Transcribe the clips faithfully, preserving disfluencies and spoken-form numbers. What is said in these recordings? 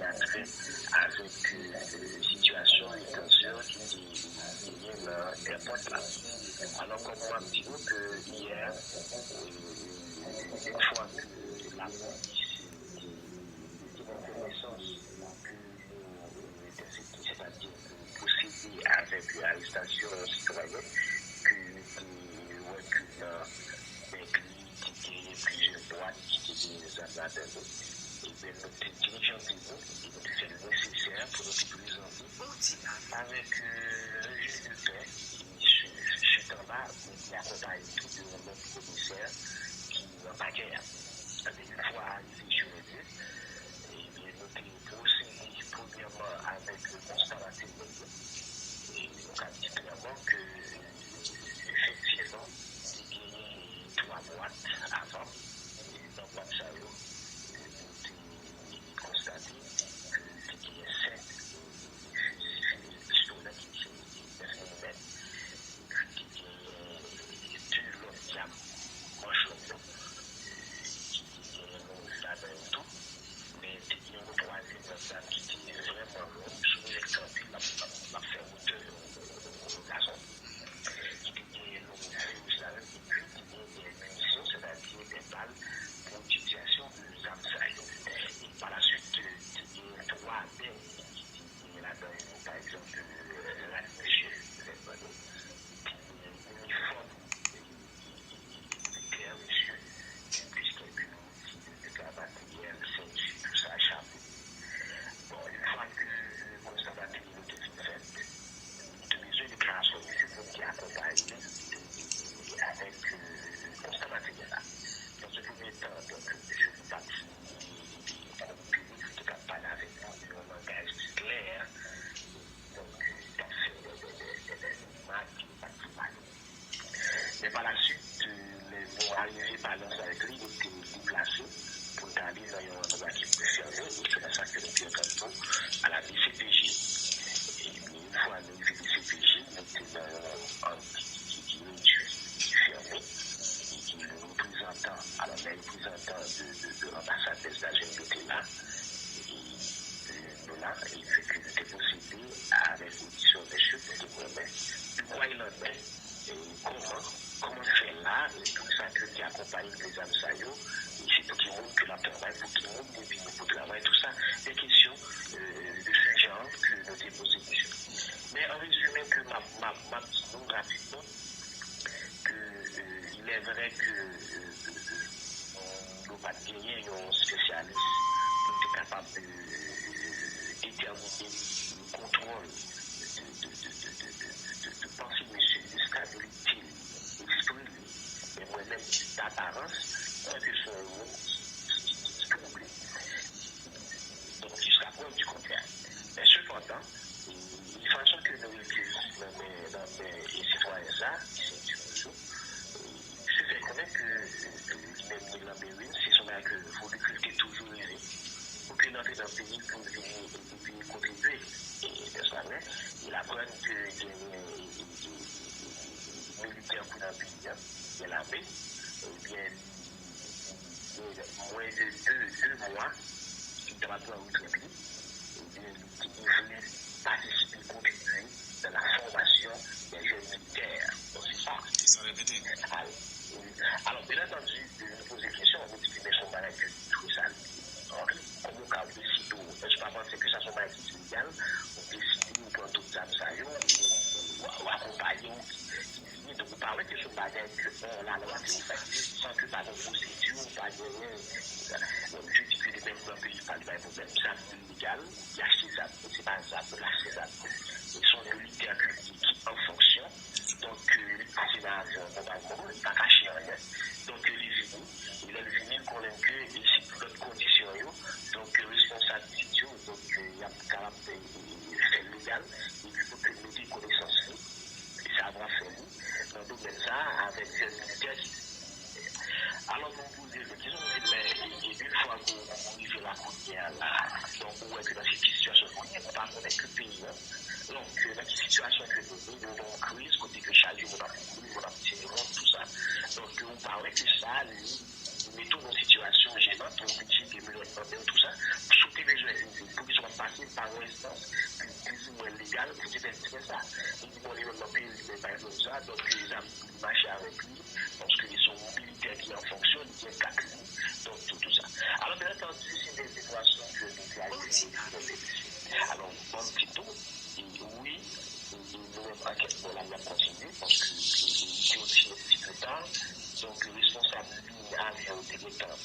atè avèk sitiyasyon de tansyon ki te genyen nan èpòt la. Alò, kòm m ap di nou ke yè, yon fwa ke lapolis te gen konesans ke yo entèsepte, sètadi pwosede avèk arestasyon yon sitwayen ke yo te wè ke nan bèk li te genyen plizyè bwat ki te genyen zam ladan yo. Ebyen, nou te dilijante nou e nou te fè l nesesè pou nou te prezante avèk le jij de pè, e sou, sou tan la, nou te akonpaye tou de yon lòt komisè ki nan pakè a. Ebyen, yon fwa arive jou lè, ebyen, nou te pwosede premyèman avèk le konstat materyèl yo. E nou ka di klèman ke, efektivman, te genyen twa bwat avan. E nan bwat sa yo, nou te konstate ke te genyen senk fizi pistolè ki se nèf milimèt, epi te genyen de lòt zam manch long yo, ki te genyen long ladan yo tou. Men te gen yon twazyèm lòt zam ki te vrèman long, sou mwen kanpe, l ap, l ap, l ap fè wotè yon, yon, yon gason, ki te gen yon virus la menm, epi te gen de minisyon, sètadi de bal pou itilyasyon de zam sa yo. E pa la swit, te gen twa bèg ki te gen ladan yo, pa egzanp, rad mesye, lè m mande, te gen inifòm militè mesye, plis kèk zouti de travay, senti, tou sa, chapo. Bon, yon fwa ke konstat materyèl yo te fin fèt, nou te bezwen deklarasyon mesye pou n te akonpaye avèk konstat materyèl la. Nan se premye tan, donk, mesye te pati koopere, li te ka pale avèk nou nan yon langaj ki klè, donk, li t ap fè de, de, de, de, de mak, li t ap fè mal. Men pa la swit, lè nou arive pale ansanm avèk li, nou te deplase pou n t ale nan yon andwa ki pi fèmen, e se nan sa ke nou te antann nou a la D C P J. Ebyen, yon fwa nou rive D C P J, nou te nan yon ang ki, ki, ki redui, ki fèmen, e ke le reprezantan, alò, le reprezantan de, de, de anbasad Lèzetazini yo te la, e, e nou la, e ke nou te pwosede avèk odisyon mesye pou te konnen de kwa il en est, e kòman, kòman fè la, e poukisa ke te akonpaye de zam sa yo, e se pou ki moun ke l ap travay, pou ki moun li vini pou travay, tou sa, de kesyon, e, de se jan ke nou te poze mesye. Men an rezime ke m ap, m ap, m ap di nou rapidman ke, e, il est vrai ke, e, e, e, nou pa t genyen yon espesyalis pou te kapab, e, detèmine kontwòl de, de, de panse mesye, de stabilite l, espri li. Men mwen menm, daparans, kwè ke se yon moun ki, ki, ki, ki twouble. Donk, jiska prèv di kontrè. Men sepandan, e, fason ke nou rive nan men, nan men, e, sitwayen sa, ki se Tibouzou, e, se fè konnen ke, e, li menm ni Lanmerin, se son bagay ke Vodou Kri te toujou rele, pou ke l antre nan peyi, pou l vini, e, epi kontribye, e, nèspa vre, e l aprann ke genyen, e, e, e, e, e, militè ki nan peyi a, gen lame, ebyen, li, li, li, mwen de de, de mwa, li ta pral pran retrèt li, ebyen, li te vle patisipe, kontribye dans la formation des jeunes militaires. Donk, se sa. Sa repete. Al-, wi. Alò, byen antandi, nou poze kesyon, nou di, men se yon bagay ke nou twouve sa li. Donk, kòman w ka deside w, èske w pa panse ke sa se yon bagay ki ilegal, ou deside ou pran tout zam sa yo, ou, ou, ou akonpaye w ki, ki vini, donk ou pa wè ke se yon bagay ke, an, lalwa ke ou fè, san ke pa gen pwosedi, ou pa genyen, bon, je dis que li menm nan peyi pa li pa gen pwoblèm, zam yo ilegal, li achte zam, se pa zam, li achte zam. E se yon militè ki, ki, ki an fonksyon, donk, e, li pase nan avyon an konpayman, li pa kache anyen, donk, e, li vini, e lè l vini, l konnen ke, e, se pou lòt kondisyon yo, donk, e, responsab yo, donk, e, y ap kapab, e, e, fè l legal, epi pou ke l mete konesans li, e savwafè li nan domèn sa a avèk jèn militè ki. Alò, nou poze lòt kesyon, nou di, men, e, e, yon fwa ke w rive la kounye a la, donk, ou wè ke nan ki sitiyasyon nou ye, nou pa konnen ke peyi a, donk, nan ki sitiyasyon ke nou ye, nou nan yon kriz, kote ke chak jou moun ap mouri, moun ap tiye moun, tou sa. Donk, ou pa wè ke sa, li, li Mete w nan sitiyasyon jenan, pou w oblije gen bezwen mande w tou sa. Si w te bezwen vini, poukisa w ap pase pa yon enstans ki plizimwen legal pou te pèmèt fè sa? Li di, bon, li menm nan peyi li, men pa yon sa, donk, zam li mache avèk li, paske li se yon militè ki an fonksyon, li gen kat li, donk, tou, tou sa. Alò, byen antandi, se de sitiyasyon ke nou te al nan peyi. Alò, ban m di tou, e, wi, e, e, nou menm ankèt nou la, l ap kontinye, paske, e, e, li te yon ti nèg ti trè ta, donk, responsab liy avyon te gentan,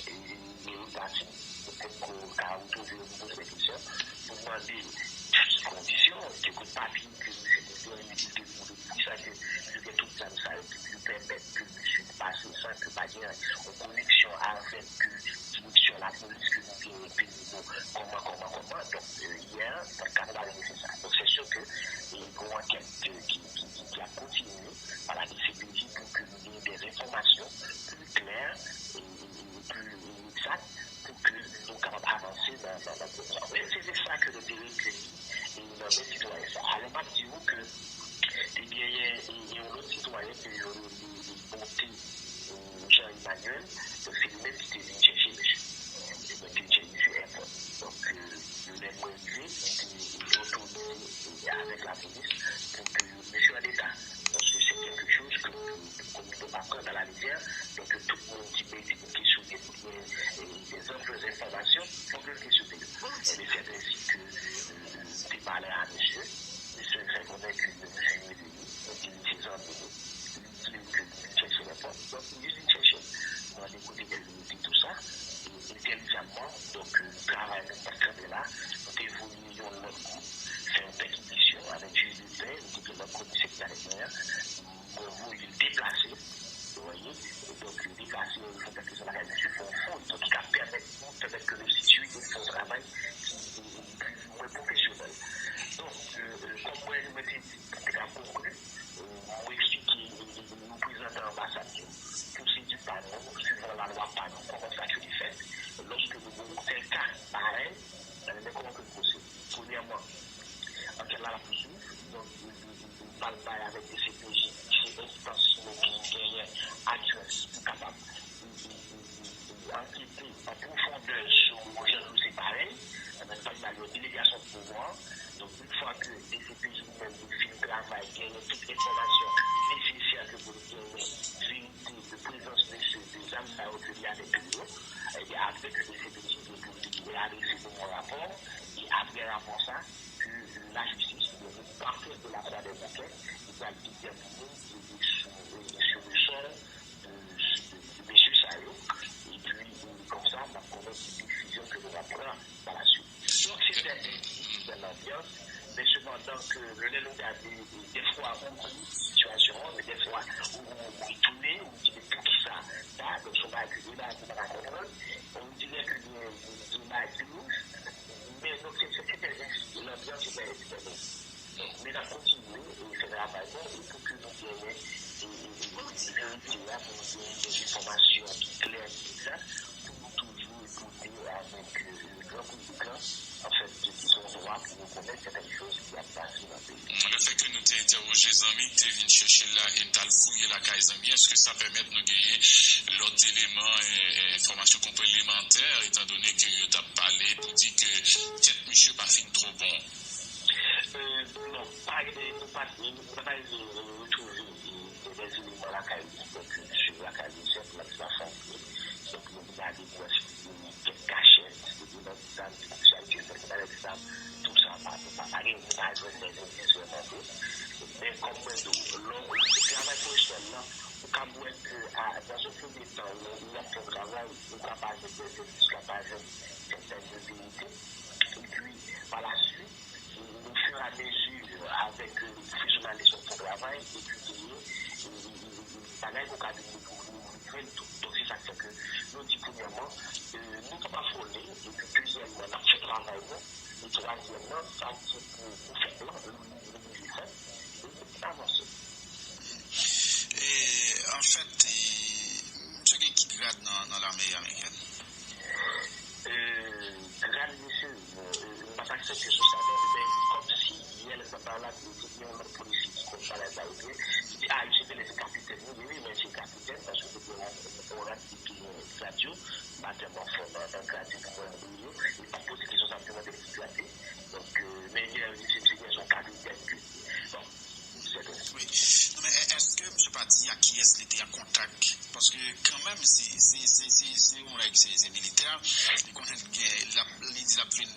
e, e, repati, petèt ke w ka retwouve yon poze kesyon, pou mande ki kondisyon, ki kout papye ke misye te genyen, li te pou, poukisa ke li gen tout zam sa yo, ki pèmèt ke misye pase san ke pa gen yon koneksyon avèk, e, direksyon lapolis ke nou genyen peyi nou, kòman, kòman, kòman. Donk, e, yè, pa t ka pale de se sa. Donk, se si ke, e, gen yon ankèt, e, ki, ki, ki, ki ap kontinye pa la D C P J pou ke nou genyen de enfòmasyon pli klè e, e, e pli egzak pou ke nou kapab avanse nan, nan, nan pwogram. Men se te sa ke nou te rekeyi e nan men sitwayen sa. Alò, m ap di w ke te genyen e, e yon lòt sitwayen ke yo rele Bonte e, Jean Emmanuel, donk se li menm ki te vin chèche misye. E mwen te chèche misye èpòt. Donk, e, lè mwen rive, li te otorize e, avèk lapolis pou ke misye an eta. Paske se kèlke choz ke, ke nou pa pran nan la lejè. Donk, tout moun ki merite pou kesyone, pou gen, e, de zanples enfòmasyon, fòk yo kesyone yo. E se ensi ke, e, te pale a misye. Misye fè konnen ke misye rele li, e ke li se zanmi li. Li di l ke li vin chèche l èpòt. Donk, li vin chèche l. Mande kote ke li mete tou sa. E entèlijamman, donk, e, travay nou pa t kanpe la. Nou te voye yon lòt gwoup fè yon pèkizisyon avèk jij de pè, nou te gen lòt komisè ki t avèk mwen an. Mwen voye l deplase, ou wè, e donk, li deplase, li fè kèk sou lakay misye, fè yon fouy, donk, ki ka pèmèt nou, pèmèt ke nou sitire, nou fè yon travay ki, ki, ki plizimwen pwofesyonèl. Donk, e, e, kòm mwen, mwen te di, nou te ka konkli, e, mwen eksplike, e, e, nou prezante anbasad yo pwosedi pa nou, swivan lalwa pa nou, kòman sa ke li fèt, lòske nou gen yon tèl ka parèy, ebyen, kòman ke nou pwosede? Premyèman, ankèt la, l ap pouswiv. Donk, nou, nou, nou, nou pral bay avèk D C P J, se enstans nou ki genyen adrès pou kapab, e, e, e, e, e, ankete an pwofondè sou yon jan dosye parèy. Ebyen, n ap bay yon delegasyon de pouvwa. Donk, yon fwa ke D C P J li menm li fin travay, genyen tout enfòmasyon nesesè ke pou li genyen verite de prezans mesye, de zam sa yo ke li avèk li yo, ebyen, apre ke D C P J gen pou li adrese pou mwen rapò, e apre rapò sa, ke lajistis, oubyen le parquet de la Croix des Bouquets, li pral detèmine, e, sou, e, sou le sort de, de, de mesye sa yo, epi, e, konsa, n ap konnen ki desizyon ke nou va pran pa la suite. Donk, se tè de, de lanbyans, men sepandan ke lè nou gade, e, dèfwa ou ri sitiyasyon an, men dèfwa ou, ou etone, ou di, men poukisa sa, donk, se yon bagay ke, e, bagay ke ou pa ka konprann, on dirè ke gen, gen bagay ki lous, men donk, se, se, se tè de, lanbyans se tè de. Donk, men n ap kontinye e fè travay nou e pou ke nou genyen e, e, e, e verite a, pou nou genyen de enfòmasyon ki klè, ki egzak, pou nou toujou ekoute avèk, e, gran piblik la, anfèt, ki se yon dwa pou nou konnen sètèn choz ki ap pase nan peyi. Lefètke nou te entèwoje zanmi ki te vin chèche l la e n t al fouye lakay zanmi, èske sa pèmèt nou genyen lòt eleman, e, e, enfòmasyon konplemantè, etandone ke yo t ap pale pou di ke tèt misye pa fin twò bon? E, non, pa gen, nou pa, nou pa rive retwouve, e, de, de eleman lakay li, donk, sou lakay li, se pou la, la fanmi. Donk, nou gade pou wè si gen kèk kachèt, si gen lòt zam, ki pou sa, ki fè, ki pa lè zam, tou sa, pa, pa, pa gen, nou pa jwenn de endis vrèman vre. Men, kòm mwen di w, lè w travay pwofesyonèl lan, ou ka wè ke, a, dans un premier temps, lè w ap fè yon travay, ou ka pa jwenn de endis, ou ka pa jwenn sètèn verite. Epi, pa la suit, e, au fur et à mesure, avèk, e, pwofesyonalis ou fè travay, epi genyen, e, e, e, e, bagay ke w ka vin dekouvri, ou vin jwenn tou. Donk, se sa k fè ke nou di, premyèman, e, nou p ap afole, epi dezyèmman, n ap fè travay nou, e twazyèmman, sa ki pou, pou fèt lan, nou, nou, nou oblije fè, e, avanse. E, anfèt, e, misye gen ki grad nan, nan lame amerikèn? E, grad misye, e, m pa t aksepte sou sa, men, men kòmsi yè lè m t ap pale la, te gen yon lòt polisye ki konn bagay sa yo byen, li di, a, misye te lè se kapitèn, wi, wi, men se kapitèn, paske te gen yon, yon rad ki te Tèlman fò nan, nan gradi pou mwen, m bliye. E pa poze kesyon sa, m te mande l ki gradi. Donk, euh, men gen lè yo di se, se, se yon kapitèn ke. Bon, sèten. Wi. Non, men è- èske misye pa di ak kiyès li te an kontak? Paske kanmenm, se, se, se, se, se yon nèg, se, se militè. Li konnen l gen, l ap, li di l ap vin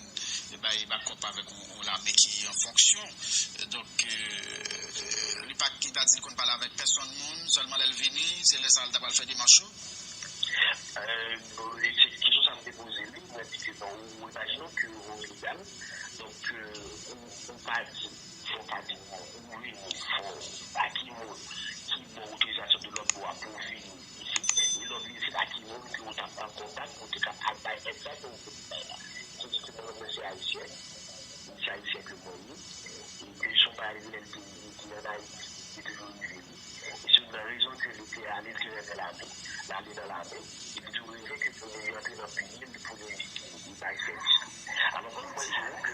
bay bakòp avèk yon, yon lame ki an fonksyon. Donk, euh, li pa, li pa di li konn pale avèk pèsonn moun, sèlman lè l vini, se lè sa a l ta pral fè demach yo. Euh, bon, e se kesyon sa m te poze li, mwen di ke bon, ou imajine ke ou legal, donk, euh, ou, ou pa di, fò w pa di non, ou vini, fò w, a ki moun, ki ba w otorizasyon de lòt bò a pou w vini isit, e lè w vin isit, a ki moun ke ou t ap an kontak, pou w te kapab bay èd sa ke ou vin bay la. Se di ke mwen menm se ayisyen, se ayisyen ke mwen ye, e ke se yon bagay li lè l te, li te ann Ayiti, li toujou rive li. E se youn nan rezon ke li te ale, li te renmen lame, l ale nan lame, e li toujou reve ke pou li antre nan peyi l, pou li, li bay sèvis li. Alò, mwen, mwen di w ke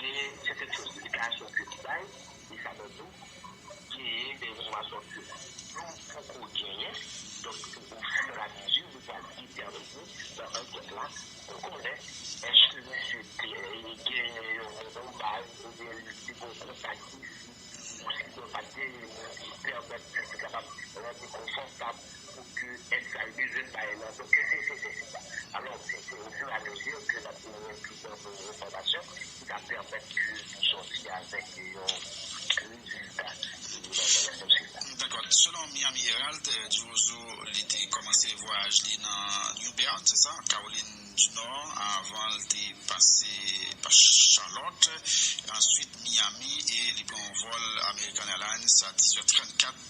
genyen sètèn chòz, deklarasyon ke li bay, e sa mwen di w, genyen de enfòmasyon ke nou poko genyen, donk, ofiramezu, nou pral detèmine nan ankèt la, pou konnen èske misye te genyen yon, yon baz, oubyen li te gen yon kontak isit, ou si yo pa t genyen moun ki pèmèt ke li kapab rann li konfòtab pou ke èd sa yo bezwen bay la. Donk, se, se, se, se sa. Alò, se, se ofiramezu ke n ap genyen plis enfòmasyon ki ka pèmèt ke nou sòti avèk yon rezilta nan, nan, nan pwosè sa. Dakò. Selon Miami Herald, eh, Di Rozo, li te kòmanse vwayaj li nan New Bern, se sa, Kawolin di Nò, avan l te pase pa Charlotte. Answit, Miami, e li pran yon vòl American Airlines a dis èt trannkat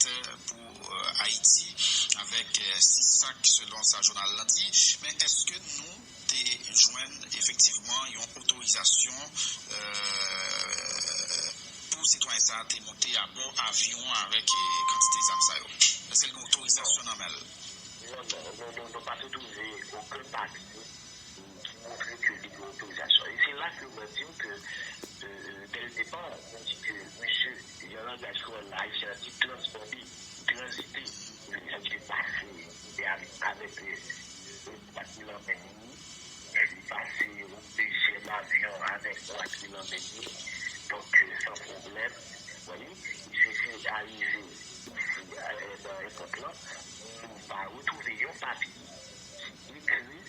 pou, eh, Ayiti, avèk, eh, sis sak, selon sa jounal lan di. Men èske nou te jwenn efektivman yon otorizasyon, eh, pou sitwayen sa a te monte abò avyon avèk, eh, kantite zam sa yo? Èske l gen otorizasyon nan men l? Non, non, nou, nou, nou pa te twouve okenn papye ki montre ke li gen otorizasyon. E se la ke mwen di w ke, euh, dès le départ, mwen di ke misye, jan langaj kreyòl la, ayisyen an di, transbande, tranzite, li pase, li te avèk, avèk, euh, bwat nan men li, li pase, ou bezwen avyon avèk bwat nan men li, donk, euh, san pwoblèm, wi, misye fin arive isi, euh, nan èpòt lan, nou pa retwouve yon papye ki ekri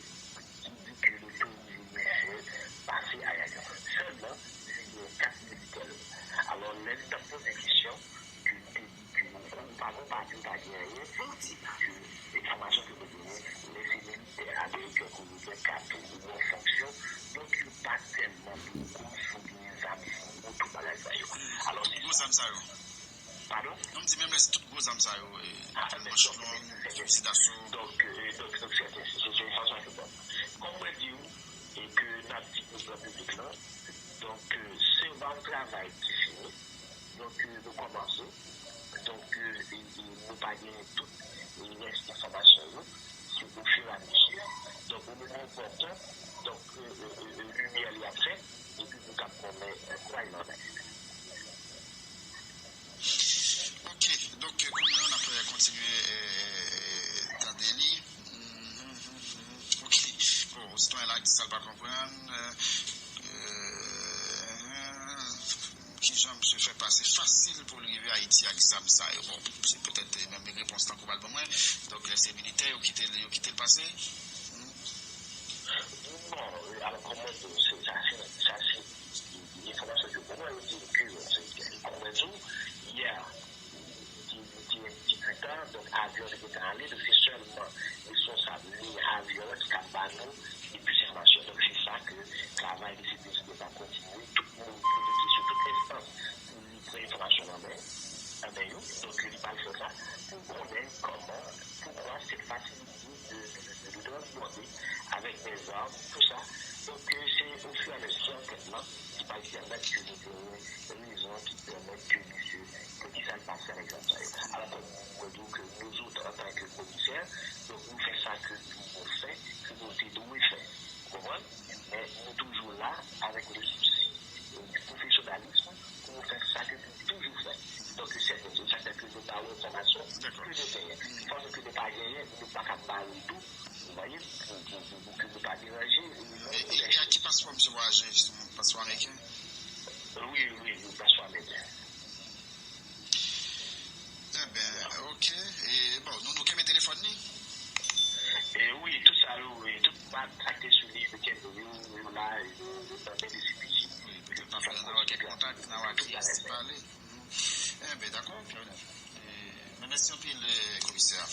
ki di ke l otorize misye pase ayayò. Sèlman, misye gen yon kat militè l. Alò, lè n t ap poze kesyon, ke li te di ke ou pa gon papye, ou pa gen anyen, li di ke enfòmasyon ke mwen genyen, lè se militè ameriken ke yo gen kat ou an fonksyon, donk yo pa tèlman poko sou gen zam sou ou, tout bagay sa yo. Alò, se gwo zam sa yo. Padon? Non, m di menm lè se tout gwo zam sa yo, e, ah, men manch long, fizil daso. Donk, euh, donk, donk, se, se, se, se fason ke bon. Kòm mwen di w, e ke n ap di pou gran piblik lan, donk, euh, se pa yon travay ki fini. Donk, euh, nou kòmanse. Donk, euh, e, e nou pa genyen tout, e, rès enfòmasyon yo. Se ofiramezu. Donk, o moman opòten, donk, euh, euh, euh, euh, limyè li ap fèt, epi nou kab konnen, euh, kwa il en est. Ok, donk, kounye a, n ap kontinye, eh, tande li. Mhm, mhm, mhm. Ok, bon, sitwayen la di sa l pa konprann. Eh, eh, kijan misye fè pase fasil pou l rive Ayiti ak zam sa yo? Bon, se petèt, eh, menm repons tankou w al ban mwen. Donk, eh, se militè yo kite l, yo kite l pase? Mhm. Bon, alò, kòman di w, se, sa se, sa se enfòmasyon ke bon, mwen, yo di ke, se, kòman di w, yè, li te, li te yon ti pita, donk avyon te gentan ale, donk se sèlman responsab liy avyon an ki ka ba nou plis enfòmasyon. Donk se sa ke travay de C P J dwe pa kontinye, tout moun kominike sou tout enstans pou li pran enfòmasyon nan men, nan men yo. Donk li pral fè sa pou konnen kòman, poukwa sèt fasilite de, de, de, de transbòde avèk dèzam, tou sa. Donk se ofiramezu ankèt lan ki pral pèmèt ke nou genyen rezon ki pèmèt ke misye, poukisa l pase avèk zam sa yo. Alò, kòm mwen di w ke nou zòt antanke komisè, donk nou fè sa ke nou fè, ke nou te dwe fè. Ou konprann? Men nou toujou la avèk le sousi, e, du professionnalisme pou nou fè sa ke nou toujou fè. Donk se, se sa fè ke nou ba w enfòmasyon ke nou genyen. Enfòmasyon ke nou pa genyen, nou pa ka ba w tou. Ou wè, pou, pou, pou, pou ke nou pa deranje. E, e, e a ki paspò misye vwayaje, jistou? Paspò ameriken? Wi, wi, wi, paspò ameriken. Enben, ok. E, bon, nou, nou kenbe telefòn li? E wi, tout sa yo, e tout kontak ki sou li, nou kenbe yo, yo la, yo, yo nan men D C P J. Wi, poutèt pa fè nan wè kèk kontak, nan wè kiyès li pale. Enben, dakò, Pierre Nèf. E, men mèsi anpil, e, komisè.